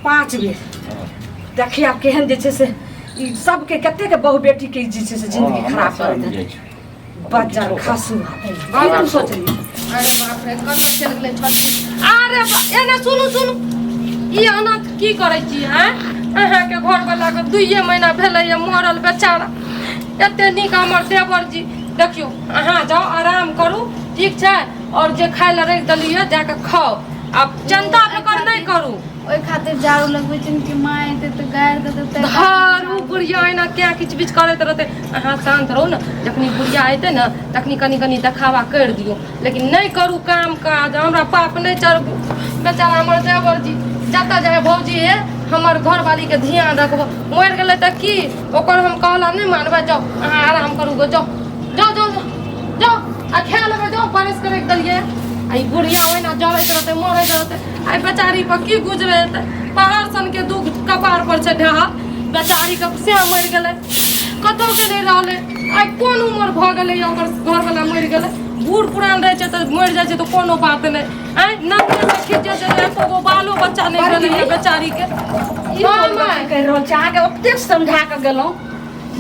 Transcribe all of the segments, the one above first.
5 बेर। देखिए आब केहन जे छै से ई सबके कते के बहु बेटी के जे छै से जिंदगी हँ, हमरा खराब शरम करैत बुझाइ छै। बज्जर खसू की तू सोचली? अरे बाप रे, कन्नो चलि गेलै छोटकी। अरे एने सुनू सुनू, ई अनर्थ की करै छी? आँय, अहाँके घरवला के 2 महीना भेलैए मरल बेचारा, एते नीक हमर देवर जी। देखियौ, अहाँ जाउ आराम करू, ठीक छै? और जे खाय लए राखि देलियै जाके खाउ, आब चिंता फिकर नहि करू। ओहि खातिर झाड़ू लगबै छै कि माँ एतै तऽ गारि देतै तै। धारू बुढ़िया एना क्या किच बिच करैत रहतै। अहाँ शान्त रहू ने, जखनी बुढ़िया एतै ने तखनी कनि कनि देखावा करि दियौ, लेकिन नहि करू काम काज, हमरा पाप नहि चढ़बू। बेचारा हमर देवर जी जतऽ जाइ, भौजी हे, हमर घरवालीके ध्यान रखबो, मरि गेलै तऽ की ओकर हम कहला नहि मानबै। जाउ अहाँ आराम करू गो, जाउ जाउ जाउ जाउ जाउ आ खा लेबै, जाउ। बरस के राखि देलियै आ ई बुढ़िया ओहिना जरैत रहतै, मरैत रहतै। आइ बेचारी पर की गुजरै हेतै? पहाड़ सनके दुख कपार पर छै ढाहल बेचारीके, से मरि गेलै, कतहु के नहि रहलै। आइ कोन उमर भऽ गेलै ओकर घरवला मरि गेलै? बूढ़ पुरान रहै छै तऽ मरि जाइ छै तऽ कोनो बात नहि। आँय, नंगे से खींच जाइ छै, एको गो बालो बच्चा नहि भेलै बेचारीके। ई कोन बात कहि रहल छै? अहाँके ओतेक समझा कऽ गेलहुँ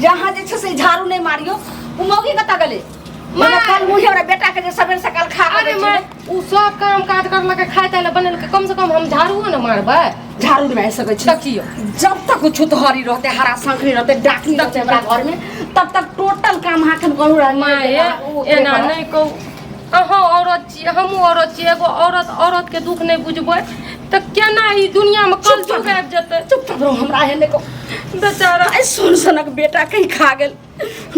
जे अहाँ जे छै से झाड़ू नहि मारियौ। ओ मौगी कतऽ गेलै? माय कल मुँहे हमरा बेटा के जे सबेर सकाल खा अरे माय, उ सब काम काज करलकै, खाय ताय लए बनेलकै, कम से कम हम झाड़ुओ ने मारबै। झाड़ू नहि मारि सकै छी। देखियौ, जब तक ओ छुतहरी रहतै, हरा शंखनी रहतै, डाकनी रहतै हमरा घर में, तब तक टोटल काम अहाँके हम कहूँ रह माय, एना नहि कहू। अहाँ औरत छियै, हमहूँ औरत छियै। एगो औरत औरत के दुख नहि बुझबै तऽ केना ई दुनिया में कलयुग आबि जेतै? चुपचाप रहू, हमरा एहन नहि कहू। बेचारा आइ सुन सनक बेटा कहीं खा गेल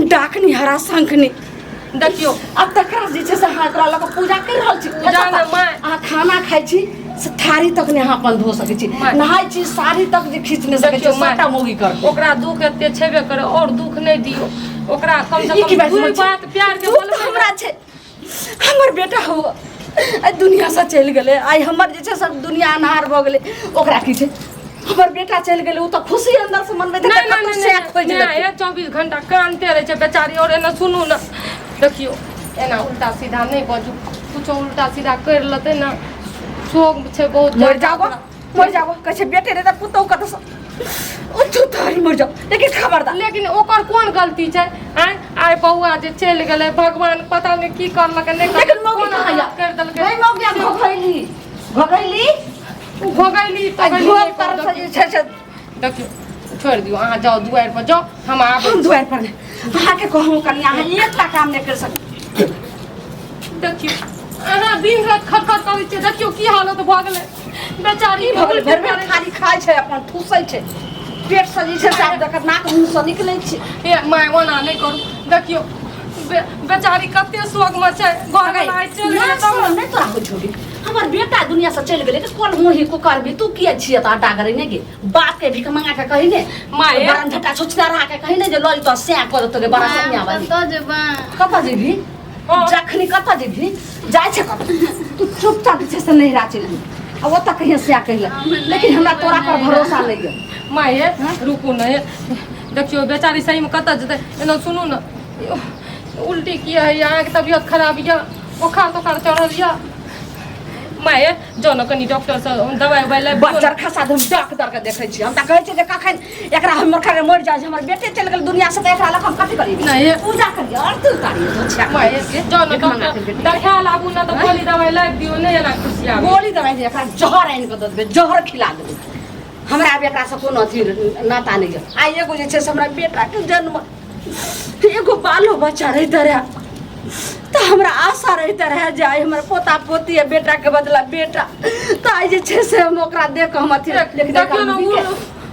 डाकनी हरा शंखनी। देखियौ, अब तकरा जे छै से अहाँ एकरा लऽ कऽ पूजा करि रहल छी। पूजा नहि, माय। अहाँ खाना खाइ छी से थारी तक नहि अहाँ अपन धो सकै छी, माय। नहाय छी साड़ी तक जे खींच नहि सकै छी। देखियौ, माय। सबटा मौगी करतै। ओकरा दुख एते छेबे करे, और दुख नहि दियौ ओकरा। कम से ई की कम बात दुई होइ छै? बात प्यार के दुख तऽ बोलबै ने। हमरा छै, हमर बेटा हो आइ दुनियासँ चलि गेलै, आइ हमर जे छै सब दुनिया अन्हार भऽ गेलै। ओकरा की छै? हमर बेटा चलि गेलै, ओ तऽ खुशी अन्दरसँ मनबैत हेतै, नहि कतौ नहि सएह नहि खोजि नहि लेतै। नहि, 24 घंटा कानते रहै छै बेचारी। और एना सुनू ने, देखियौ, एना उल्टा सीधा नहि बजू, कुछो उल्टा सीधा करि लेतै ने, शोक छै बहुत मरि ज्यादा जाओ, ओकरा। मरि जाओ। कहै छै बेटे नहि तऽ पुतहु कतऽसँ ओ चुतारी, मरि जाओ, लेकिन खबरदार। लेकिन ओकर कोन गलती छै? आँय, आइ बौआ जे चलि गेलै, भगवान पता नहि की करलकै नहि लेकिन मौगी कोन कहाँ या? करि देलकै। नहीं मौगी, आब घोघैली घोघैली ओ भोगैली आ तगैली घोघ नहि तरफ से देखियौ। जे छै से देखियौ, छोड़ि दियौ, अहाँ जाउ दुआरि पर जाउ, हम आबै। हम दुआरि पर नहि, अहाँके कहूँ कनि अहाँ एकटा काम नहि करि सकै। देखियौ, अहाँ दिन राति खटखट करै छियै, देखियौ की हालत भऽ गेलै बेचारी। की भऽ गेलै? भरि भरि थारी खाइ छै, अपन ठूसै छै, पेट से जे छै से आब देखत नाक मुँह से निकलै छै। हे my, ओना नहि करू। देखियौ, बेचारी कते शोक में छै, घर वाला आइ चलि गेलै तब ने। नहि तोरा होइ छौ गे? हमर बेटा दुनिया से चलि गेलै तऽ कोन मुँही कुकरबी? तू किया छियै तऽ अड्डा करै ने गे? बाप के भीख मंगा के कही ने माय। बड़ा झट्टा सोचना रहा के कही ने जे लऽ जेतौ सैं कऽ देतौ गे बड़ा सैया वाली। कतऽ जेबै? कतऽ जेबही? हँ। जखनी कतऽ जेबही, जाइ छै कतऽ? तू चुपचाप जे छै से नैहरा चलि जो आ ओतऽ कहिया सएह कहिला, लेकिन हमरा तोरा पर भरोसा नहि यऽ। माय हे, रुकू ने हे। देखियौ, बेचारी सहीमे कतऽ जेतै? एना सुनू ने, उल्टी किया होइए अहाँके? तबियत खराब यऽ? बोखार तोखार चढ़ल यऽ? माय, जाउ ने कनि डॉक्टरसँ दवाइ उवाइ लाबि दियौ ने। बच्चर खसा दे, हम डॉक्टर के देखै छी। हम तऽ कहै छी जे कखन एकरा हमर खरे मरि जाइ छै। हमर बेटे चलि गेल दुनिया से तऽ एकरा लग हम कथी करियै? नहि। पूजा करियै, आरती उतारियै तो छेक। माय, जाउ ने एक मंगा डॉक्टर के बेटी। देखा लाबू ने तऽ गोली दवाइ लाबि दियौ, नहि एना खुशियाबू। गोली दवाइ जे एकरा जहर आनि कऽ दऽ देबै, जहर खिला देबै। हमरा आब एकरासँ कोनो अथी नाता नहि यऽ। आइ एगो जे छै से हमरा बेटाके जन्म एगो बालो बच्चा रहिते रहए तऽ हमरा आशा रहिते रहए जे आइ हमर पोता पोती आ बेटाके बदला बेटा, तऽ आइ जे छै से हम ओकरा देख कऽ हम अथी लेकिन देखियौ ने,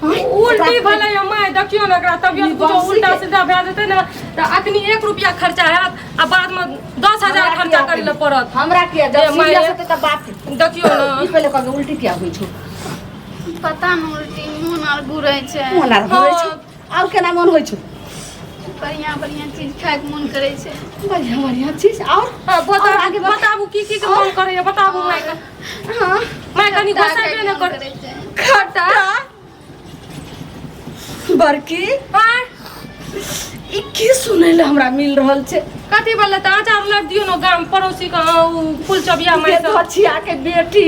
उल्टी भेलै या माय? देखियौ ने, एकरा तबियत कुछो उल्टा सीधा भए जेतै ने तऽ अखनी 1 रुपया खर्चा हैत आ बादमे 10,000 खर्चा करै लए पड़त। हमरा किया ए, जब माय, सीरियस हेतै तऽ बाप देखियौ ने। ई पहिले कहबै, उल्टी किया होइ छौ? पता न, उल्टी मोन आर घुरै छै। मोन आर घुरै छौ? आओर केना मोन होइ छौ? बढ़िया बढ़िया चीज खायके मोन करै छै। बढ़िया बढ़िया चीज आओर? हाँ, और बताबू आगे बताबू। बताबू, की की के मन करैया, बताबू माय के। हाँ माय, कनि खट्टा गोसाबे खायके ने मोन कर। करै छै। खट्टा बड़की आँय, ई की सुनै लए हमरा मिल रहल छै? कथी बोलले? तऽ अचार लाबि दियौ ने गाम पड़ोसी के, उ फूल चबिया माय सब। बेधछिया के बेटी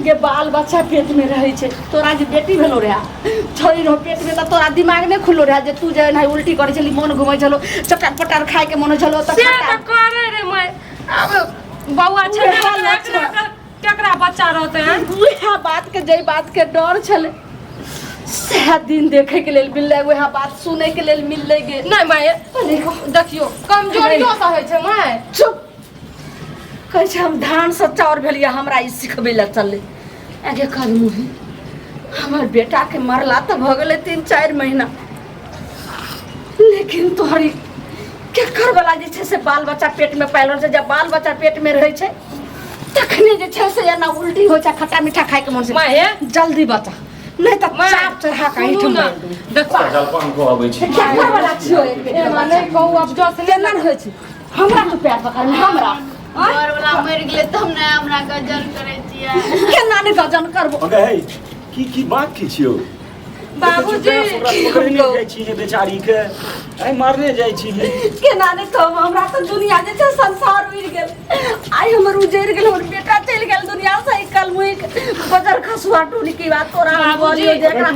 गे बाल बच्चा पेटमे रहै छै तोरा जे बेटी भेलो रहए छोरी रहो पेटमे तऽ तोरा दिमाग नहि खुललो रहए जे तू जे एनाही उल्टी करै छली मोन घुमै छलो चटर पटर खायके मोन होइ छलो तऽ से तऽ करे रे माय आब बौआ छै उएह ने, लक्षण। केकरा बच्चा रहतै हैं उएह बातके जाहि बातके डर छलै सएह दिन देखैके लेल मिललै उएह बात सुनैके लेल मिललै गे नहि माय देखियौ कमजोरियो से होइ छै माय चुप कहै छै हम धानसँ चाउर भेलियै हमरा ई सिखबै लए चललै आगे कल मुही हमर बेटाके मरला तऽ भऽ गेलै 3-4 महीना लेकिन तोहर ई केकर वाला जे छै से बाल बच्चा पेटमे पालि रहल छै जब बाल बच्चा पेटमे रहै छै तखने जे छै से एना उल्टी होइ छै खट्टा मीठा खायके मन से माहे जल्दी बचा नहि तऽ माय, चाप चढ़ा कऽ सुनू एहिठाम ने, मारि देबै। देखो जलपान कऽ अबै छी केकर वाला छियौ एक पेट के एना बच्चा? नहि कहू आब जस नहि केना होइ छै हमरा तू पैर पकड़ हमरा आँय? घरवला मरि गेलै तब ने हमरा गजन करै छियै केना नहि गजन करबो अगे हे की की बात की छियौ बाबूजी पकड़ने जाइ छी हे बेचारी के आइ मारने जाइ छी हे केना नहि कहब हमरा तऽ दुनिया जे छै संसार उड़ि गेल आइ हमर उजड़ि गेल हमर बेटा चलि गेल दुनिया से कल मुई बजर खसुआ टूनी की बात तोरा हम बाबूजी। कहलियौ जे एकरा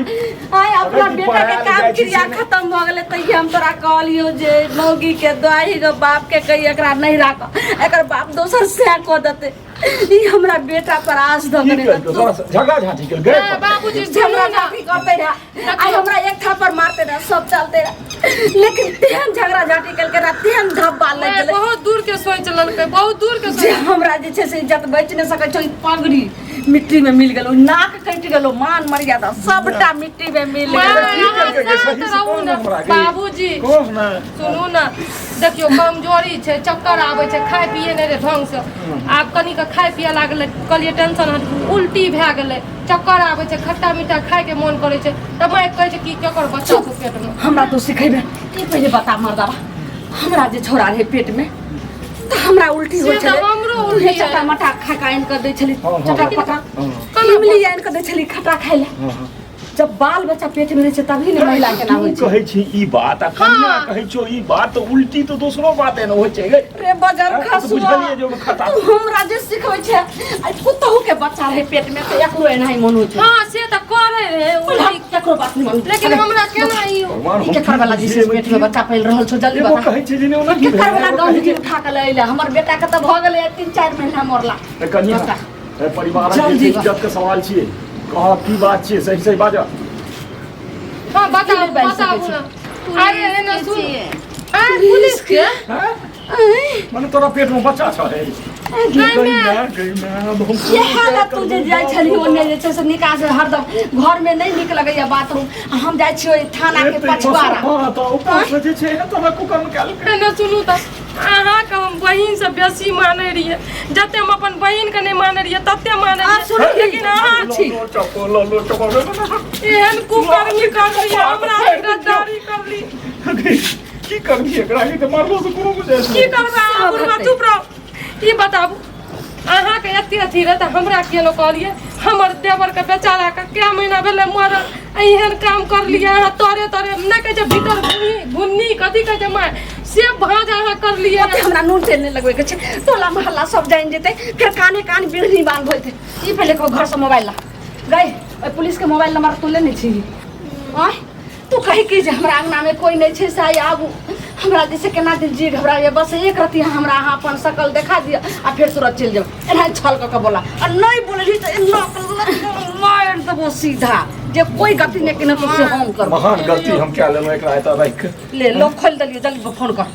आइ अपना अगर कि बेटा के पढ़ायल काम जाइ छी क्रिया से नहि। खत्म भऽ गेलै तैयो हम तोरा कहलियौ जे मौगी के दाही के बाप के कही एकरा नहि राख एकर बाप दोसर सएह कऽ देतै ई हमरा बेटा पर आस धऽ की के केलकै तोरा से झगड़ा झाँटी केलकै ए, बाबूजी सुनू झगड़ा ने झाँटी करते रहे आइ हमरा एक थापर मारते रहे सब चलते रहे लेकिन तेहन झगड़ा झाँटी केलकै रहे तेहन धब्बा लागि ए, गेलै बहुत दूर के सोच लेलकै बहुत दूर के जे सोच हमरा जे छै से इज्जत बचि नहि सकै छै ओहि पगड़ी मिट्टी में मिल गेल नाक कटि गेलो मान मर्यादा सबटा मिट्टी में मिल माय, गेल की केलकै अहाँ सही शान्त से रहू कहू ने ने हमरा गे। बाबूजी कहू ने सुनू ने देखियौ कमजोरी छै चक्कर आबै छै खाय पिए नहि रहै ढङ्गसँ आब कनिके खाय पिए लागलै कहलियै टेंशन हट उल्टी भए गेलै चक्कर आबै छै खट्टा मीठा खायके मोन करै छै तऽ माय कहै छै कि केकर बच्चा छौ पेटमे हमरा तू सिखेबे ई पहिले बता मर्दाबा हमरा जे छोड़ा रहै पेटमे तऽ हमरा उल्टी होइ से तऽ छलै हमरो तूहे उल्टी चटा है। मटा खा कऽ आनि कऽ दै छली हँ, हँ, चटा हँ। पटा हँ, इमली आनि कऽ दै छली खट्टा खाय लए हँ, हँ। जब बाल बच्चा पेट में रहै छै तभी ने महिला के ना तू होइ छै कहै छी ई बात आ कनिया हाँ। कहै छौ ई बात तऽ उल्टी तऽ दोसरो बात एना होइ छै गे रे बजर हाँ, तऽ खसुआ बुझलियै जे ओहिमे खता तू हमरा जे सिखबै छै आइ पुतहु के बच्चा रहै पेट में तऽ एकरो एनाही मन होइ छै हँ से तऽ करे रहै पहिले उल्टी केकरो बात नहि मानू लेकिन हमरा केना ई भगवान ई केकर वाला जे छै पेट में बच्चा पैल रहल छौ जल्दी एगो बता कहै छै जे नहि ओना की केकर भेलै, वाला एगो गंदगी कहै छै- उठा के ले अइले हमर बेटा के तऽ भऽ गेलै 3-4 महीना मरला ए, कनिया बता। ए, परिवारक जल्दी जे छै इज्जत के सवाल छियै कह की बात छियै सही सही बाजऽ हँ बताबू नहि बाजि सकै बताबू छी। ने अरे एना पुलिस सुन के छियै। आँय, पुलिस के हैं? मने तोरा पेट में बच्चा छ हे नहि, गई नहि। माय, गई माय, अब हम इएह लए तू जे जाइ छलही ओन्ने जे छै से निकास हरदम घरमे नहि नीक लगैया बाथरूम आ हम जाइ छियै ओहि थानाके एते पछुआरा हाँ तऽ ऊपर से जे छै तोरा कुकर्म कयल एना सुनू तऽ अहाँके हम बहिनसँ बेसी मानै रहियै जते हम अपन बहिनके नहि मानै रहियै तते मानै आ, रहियै सुनू लेकिन अहाँ छी। एहन कुकर्मी करलियै हमरा गद्दारी करली की करबी एकरा के तऽ मारलो से कोनो गुंजाइश की करबै अहाँ सब बुढ़बा हेतै। चुप रहू ई बताबू अहाँके एते अथी रहै तऽ हमरा किए नहि कहलियै हमर देवरके बेचाराके कए महीना भेलै मरल आ एहन काम करलियै अहाँ तोरे तोरे नहि कहै छै भीतर भुन्नी भुन्नी कथी कहै छै माय से भाँज अहाँ करलियै ओते हमरा नून तेल नहि लगबैके छै टोला मोहल्ला सब जानि जेतै फेर काने कान बिढ़नी बान्ह होइतै ई पहिले कहू घरसँ मोबाइल ला गई ओहि पुलिसके मोबाइल नंबर तू लेने छी आँय तू कही कि जे हमरा अङ्गनामे कोइ नहि छै से आइ आबू हमरा जे छै केना दिन जी घबराइए बस एक रत्ती हमरा अहाँ अपन शकल देखा दिअ आ फेर तुरंत चलि जाउ एना छल कऽ के बोला आ नहि बोलली तऽ एना मारि देबो सीधा जे कोई गलती नहि केने तो से हम करब महान गलती हम कए लेलहुँ एकरा एतऽ राखि कऽ ले लोग खोलि देलियै जल्दी फोन कर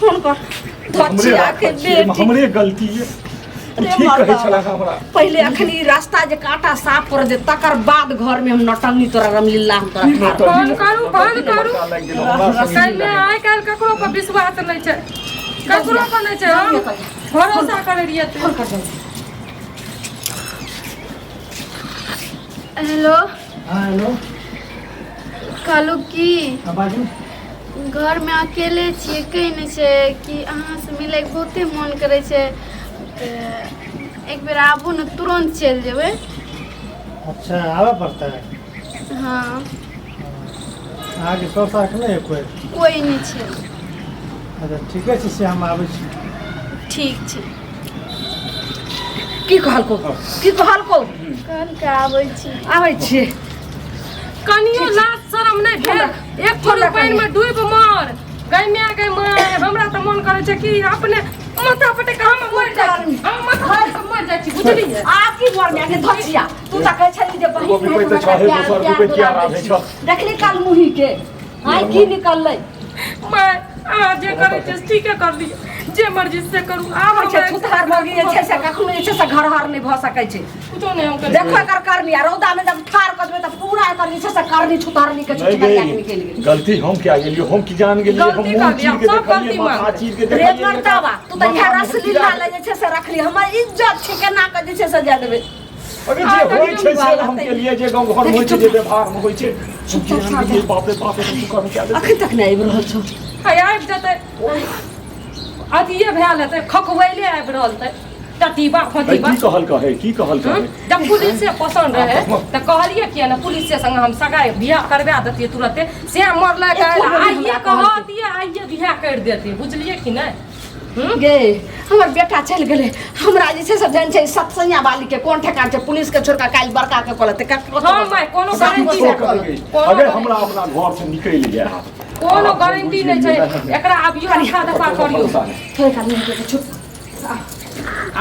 फोन कर हमरे बचिया के राखल छियै, बेटी हमरे गलती ये रे ठीक कहै मर्दा। छला हमरा पहिले अखन ई रास्ता जे कांटा साफ कर दे तकर बाद घर में हम नौटंकी तोरा रमलीला हम तोरा की ठाढ़ फोन करू, फोन करू। लागि गेल हमरा संगी काल्हि आइ काल्हि ककरो पर विश्वास नहि छै ककरो पर नहि छै हम भरोसा करै रहियै तऽ। फोन कर जल्दी हेलो हाँ हेलो कहलहुँ की हाँ बाजू घरमे अकेले छियै कहै नहि छै कि अहाँसँ मिलैके बहुते मोन करै छै तऽ एक बेर आबू ने तुरन्त चलि जेबै अच्छा आबऽ पड़तै हँ अहाँके सौ साख नहि है कोइ कोइ नहि छै अच्छा ठीके छै से हम आबै छी ठीक छै की कहलको की कहलको कहलकै आबै छी आबै छियै कनियो लाज शरम नहि भेल एक थोड़े पानि में डूबि मर गै माय गै माय हमरा तऽ मन करै छै कि अपने माथा पटक हम मरि जाइ छी हम माथा पटक मरि जाइ छी बुझलियै आ की मर माय के धचिया तू तऽ कहै छली जे बहिन एगो विपैत है छह, तऽ हमरा दोसर प्यार विपैत किया दुलार दै राधे छी। छह? देखली काल मुही के आइ की निकललै माय अहाँ जे करै छियै से ठीके करलियै जे मर्जी से करू आब छै हमरा छुतहर मौगी जे छै से कखनो जे छै से घरहर नहि भऽ सकै छै कुछो नहि हम करै देखो एकर करनी आ रौदा में जब ठार कऽ देबै तऽ पूरा एकर जे छै से करनी छुतहरनी के नहीं छुतहरिया के गई निकलि गेलै गलती हम क्या गेलियो हम की जान गेलिए हम गलती मुंह कर चीर लिया, के सब देखलिए गलती माथा मांगते। चीर के रे देखलिए मर्दावा तू तऽ इएह रसलीला ले जे छै से रखली हमर इज्जत छै केना कऽ जे छै से जाय देबै अगर जे होय छै से हम के लिए जे गांव घर में होय छै जे व्यवहार में होय छै चुपचाप जान गेलिए बाप रे बाप रे तू कर्म क्या देबै अखन तक नहि आबि रहल छौ हाय आबि जेतै अथिये भेल हेतै खखबैले आबि रहल तै टटीबा अरे फटीबा की कहल कहे की कहल कहे जब पुलिस से पसंद रहे तऽ कहलियै किया ने पुलिस से संग हम सगाई बियाह करवा देतियै तुरते से मरलै एको बेर आइये हमरा कहलकै। कहतियै आइये बियाह करि देतियै बुझलियै कि नहि गे हमर बेटा चलि गेलै हमरा जे छै से जान छै सतसैया बाली के कोन ठेकान छै पुलिस के छोड़का काल्हि बड़का के कहलत हँ माय कोनो गारंटी सो नहि कर गई कोनो अगर हमरा अपना घर से निकलि गया कोनो गारंटी नहि छै एकरा अबियो रफा दफा करियौ थोड़े काल नहि हेतै, चुप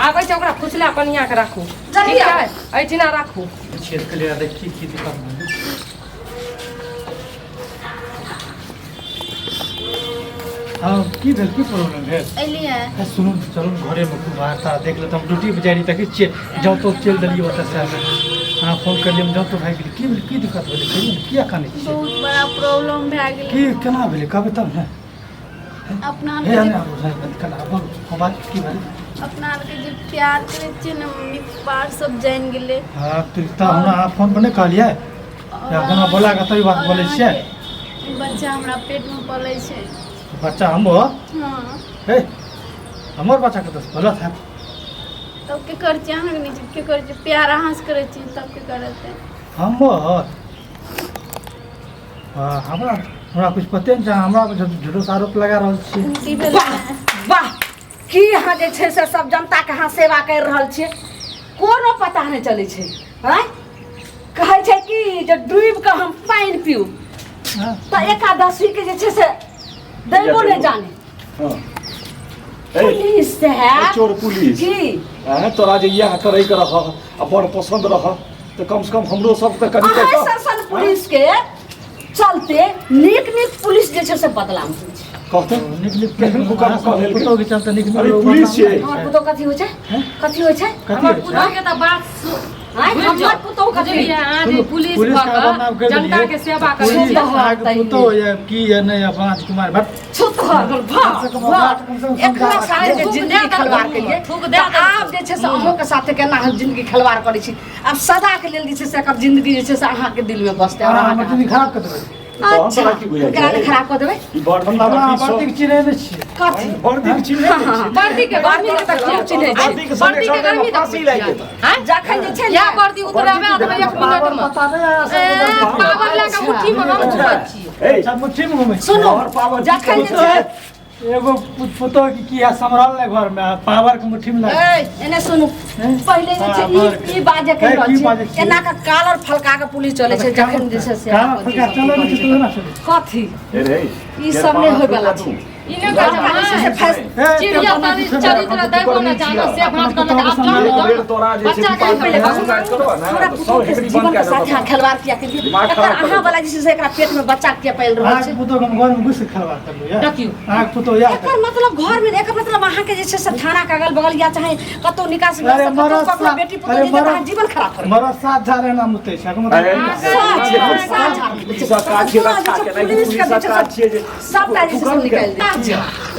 आबै छै ओकरा फुसला कनिया के राखू जल्दी ठीक आउ। छै एहिठिना राखू छेद के लिए देख की की दिक्कत भेलै। हाँ की भेल की प्रॉब्लम भेल एलियै ए, सुनू ने, चलू ने घरेमे खूब वार्ता देख लेत हम ड्यूटी पर जाइ रही देखै छियै जाउ तो चलि देलियै ओतऽ से अहाँ फोन करलियै हम जाउ तो भागि गेली की भेल की दिक्कत भेलै कहियौ ने किया कानै छियै बहुत बड़ा प्रॉब्लम भए गेलै की केना भेलै कहबै तब ने अपना हे आरके नहि जे आबू नहि केना बोलू हँ बात की भेलै अपना आरके जे प्यार करै छियै ने मम्मी पप्पा आर सब जानि गेलै हँ तऽ हमरा अहाँ फोन पर नहि कहलियै आओर या कोनो बोला के तभी बात आओर बोलै छियै अहाँके बच्चा हमरा पेटमे पलै छै बच्चा हमर हँ हे हमर बच्चा कतऽ गलत हैत तब के करै छियै अहाँके नहि छै के करै छियै प्यार अहाँसँ करै छियै तब के करतै हमर हँ, हमरा हमरा कुछ पते नहि छै हमरा पर झूठो आरोप लगा रहल छियै की भेलै वाह वाह की अहाँ जे छै से सब जनताके अहाँ सेवा करि रहल छियै कोनो पता नहि चलै छै आँय कहै छै कि जे डूबि कऽ हम पानि पीउ हँ, तऽ एकादशी के जे छै से दैबो नहि जाने हाँ ए पुलिस से है ए, चोर पुलिस की हैं तोरा जे इएह करे के रह आ बड़ पसंद रह तऽ कम से कम हमरो सब तऽ कनि अहाँ सन सन पुलिस के चलते नीक नीक पुलिस जे छै से बदनाम होइ छै कहते नीक नीक केहन कुकर्म कऽ लेलकै? पुतोह के चलते नीक नीक अरे लोग पुलिस बदनाम छियै। होइ हमर छै। पुतोह कथी होइ छै हैं? कथी होइ छै कथी हमर होइ छै? पुतोह के तऽ बात आँय, बुझि हमर जाउ। पुतोह कथी बुझलियै अहाँ जे सुनू, पुलिस पुलिस भऽ के बदनाम कऽ करि जनता देलियै। के सेवा करै पुलिस छी अहाँके पुतोह या की या नहि या बाँझ कुमार भट्ट छुतहर कम से कम बात कम से कम एकरा समझा साथे जे थूक जिंदगी दए देलकै खलवार केलियै थूक दए तऽ देलकै। आब जे छै से अहूँके साथे केना हम जिंदगी खलवार करै छी आब सदाके लेल जे छै से एकर जिंदगी जे छै से अहाँके दिलमे बसतै आओर अहाँ हमर अहाँके जिंदगी खराब कऽ देबै तहन अच्छा तोरा की बुझाइ एकरा छै? खराब कऽ देबै ई बर्दी हमरा बर्दी सब बर्दी के चिन्है नहि छियै कथी बर्दी के चिन्है नहि छियै। वर्दी के गर्मी वर्दी के तऽ खूब चिन्है छियै। वर्दी के संगे वर्दी के संगे गर्मी फांसी लागि जेतै। आँय? जखन जे छै या ने वर्दी उतराबै देबै एक मिनट मे पता नहि अहाँ ए, सबके बर्दी। पावर लए कऽ मुट्ठी मे हम घुमै छियै ए, अच्छा मुट्ठी मे घुमै छियै। सुनू तोहर पावर की जखन जे करै छै एगो पुतोह के की है सम्हरल नहि घर में आ पावर के मुट्ठी में लगा ए, एने सुनू पहिले जे छै ई ई बाजे कहि ए, रहल की छी बाजै छियै? एना कऽ कालर फलका के पुलिस चलै छै जखन जे छै से कालर फलका चलै नहि छै तऽ ओना चलै छै। कथी ए रे, ई सब नहि होय वाला छै ई नहि कहै लड़का जे छै छै से फैस ए, चिड़िया अपना किछु चरित्र दैबो न जानो से भाँज करलक आब जानो एक बेर जानो तोरा जे छै बच्चा के पहिले दिमाग कहू। खराब करबऽ ने, हमरा तऽ पुतोह सौ के हेकड़ी जीवन बंद के कए साथ देतौ। अहाँ खेलवाड़ किया केलियै दिमाग एकर खराब कर अहाँ देतौ। वाला जे छै से एकरा पेट में बच्चा किया पालि रहल अहाँके छै पुतोह के हम घर में घुसि के खेलबाड़ करलहुँ यऽ देखियौ। अहाँके पुतोह याद एकर मतलब घर में एकर मतलब अहाँ के जे छै से थाना के अगल बगल या चाहे कतौ निकास अरे कतौ मरद ककरो बेटी पुतोह अरे जे छै तऽ अहाँ मरद जीवन खराब करबै मरद सात झाड़ एना मुतै छै एकर मतलब अरे, सात झाड़, सात झाड़। ई सब काज छियै रक्षा के, नहि पुलिस के पुलिस जे छै काज छियै जे सबटा जे छै से निकालि दे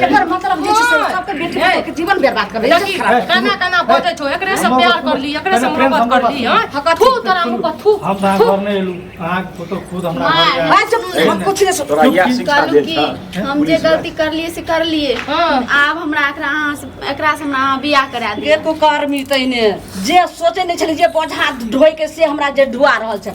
एकर मतलब जे छै से सबके बेटी पुतोह के जीवन बर्बाद करबै देखी इज्जत खराब केना केना बजै छौ एकरे से प्यार करली एकरे से मोहब्बत करली हँ थू तोरा मुँह पर थू हम तऽ अहाँ घर नहि एलहुँ अहाँके पुतोह खुद हमरा घर आयल। भाई चुप हम कुछ नहीं सुन तोरा इएह शिक्षा कहलहुँ देल कि छह हम जे गलती करलियै से करलियै हाँ। आब हमरा एकरा अहाँ से एकरा से हमरा अहाँ बियाह करा दिअ एको कर्मी तैने जे सोचे नहीं छली जे बोझा ढोइ के से हमरा जे ढुआ रहल छै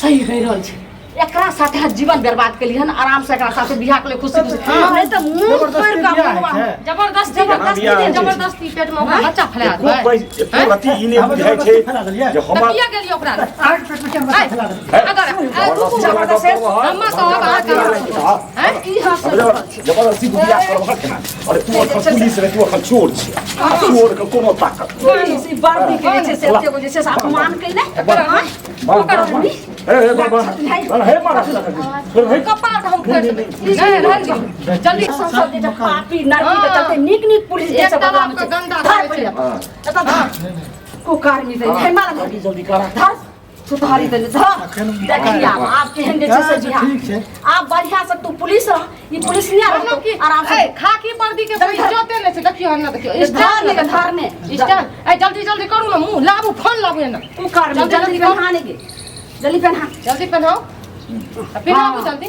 सही कहि रहल छै एकरा साथे अहाँ जीवन बर्बाद केली हन आराम से एकरा साथे बियाह के खुशी खुशी नहीं तऽ मुंह जबरदस्ती तोड़ के बियाह मुंह होइ छै। जबरदस्ती जबरदस्ती जबरदस्ती जबरदस्ती पेट में ओकरा बच्चा फैला एको देबै एको रति ई नहि बुझाइ छै फैला देलियै। जे तऽ हमर किया गेलियै ओकरा लग? अहाँके पेट में किया बच्चा फैला देलियै? अगर ए, रुकू जबरदस्ती हम्मा कहब अहाँ कहब हैं? ई हम जबरदस्ती तू बियाह करबहक ने अरे तू अखन पुलिस रे तू अखन चोर छी चोर के कोनो ताकत नहि। पुलिस ई वर्दी के जे छै से एतेक जे छै से अपमान केने बाह, बाह, बाह। हे, हे, बाह, बाह। हे, मारा। हे, कपार के हम फोड़ि देबै नहि रहल दियौ जल्दी सब सब जे छै पापी नरकी के चलते नीक नीक पुलिस जे एक छै तालाब बदनाम के छै। गंदा धर करै छै। पहिले। एतऽ धर। कुकर्मी दै हे मारा धर जल्दी जल्दी करा धर सुधारी देने धर देखी आब आब केहन जे छै से अच्छा, बिहार ठीक छै। आब बढ़िया से तू पुलिस रह ई पुलिस नहीं मतलब कि रहतो आराम से ए, खाकी वर्दी के कोई इज्जते नहि छै देखियौ हन्ना देखियौ धर स्टाइल ने नहि धर ने स्टाइल ए जल्दी जल्दी करू ने मुँह लाबू फोन लाबू एना कुकर्मी जल्दी जल्दी जल्दी करू। पहना ने गे जल्दी पहना जल्दी पहनाओ पहनाबू जल्दी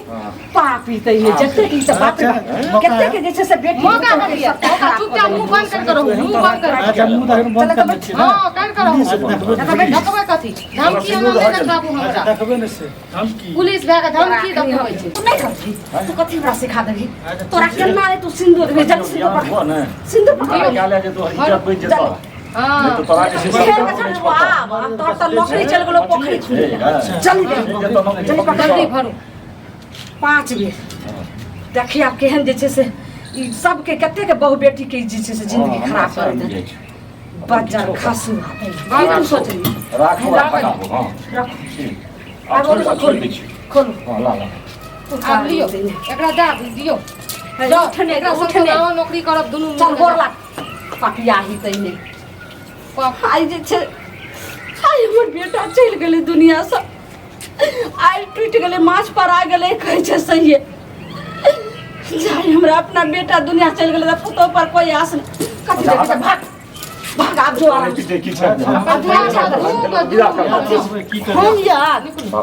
पापी त ई जते की सब बाप रे बाप, मौका कते के जे छै से बेटी मौका भेलियै मौका चुपचाप मुँह बंद कर के रहू मुँह बंद कर अच्छा मुँह तऽ एखन बंद कर दै छियै ने हँ कर के रहू देखबै देखबै देखबै कथी धमकी एना नहि देखाबू अच्छा, हमरा देखबै ने से धमकी पुलिस भए के धमकी देखबै छै तू नहीं करबही तू कथी हमरा सिखा देबही तोरा केना रे तू सिंदूर देबही जल्दी सिंदूर बियाह पकड़ हुआ ने सिंदूर पकड़ तोरा क्या ले जे तोहर इज्जत बचि जेतौ हँ नहि तऽ तोरा जे छै से फेर बचल आब आब तोहर तऽ नौकरी चलि गेलो पोखरी खुलि जल्दी दे जल्दी पकड़ जल्दी भरू 5 बेर देखी आब केहन जे छै से ई सबके कते के बहु बेटी के जे छै से जिंदगी खराब कर देतै बज्जर खसू की तू सोचली राखू आ पकाबू हँ रखू ठीक आब आब ओकरा छोड़ि दै छी खोलू हँ ला ला आब लियौ एकरा दए दियौ जाउ उठने एकरा संग उठने अहाँ नौकरी करब दुनू चल मिलके। गोर लाग पपियाही तैने बाप, आइ जे छै आइ हमर बेटा चलि गेलै दुनियासँ आइ टूटि गेलै माछ पर आ गेलै कहै छै सहिए जाय हमरा अपना बेटा दुनिया चलि गेलै तऽ पुतोह पर कोई आस नहि कथी देखै छै भाग भाग आब जो आराम की छै दू गो, दू गो। की करबै हम यार बाप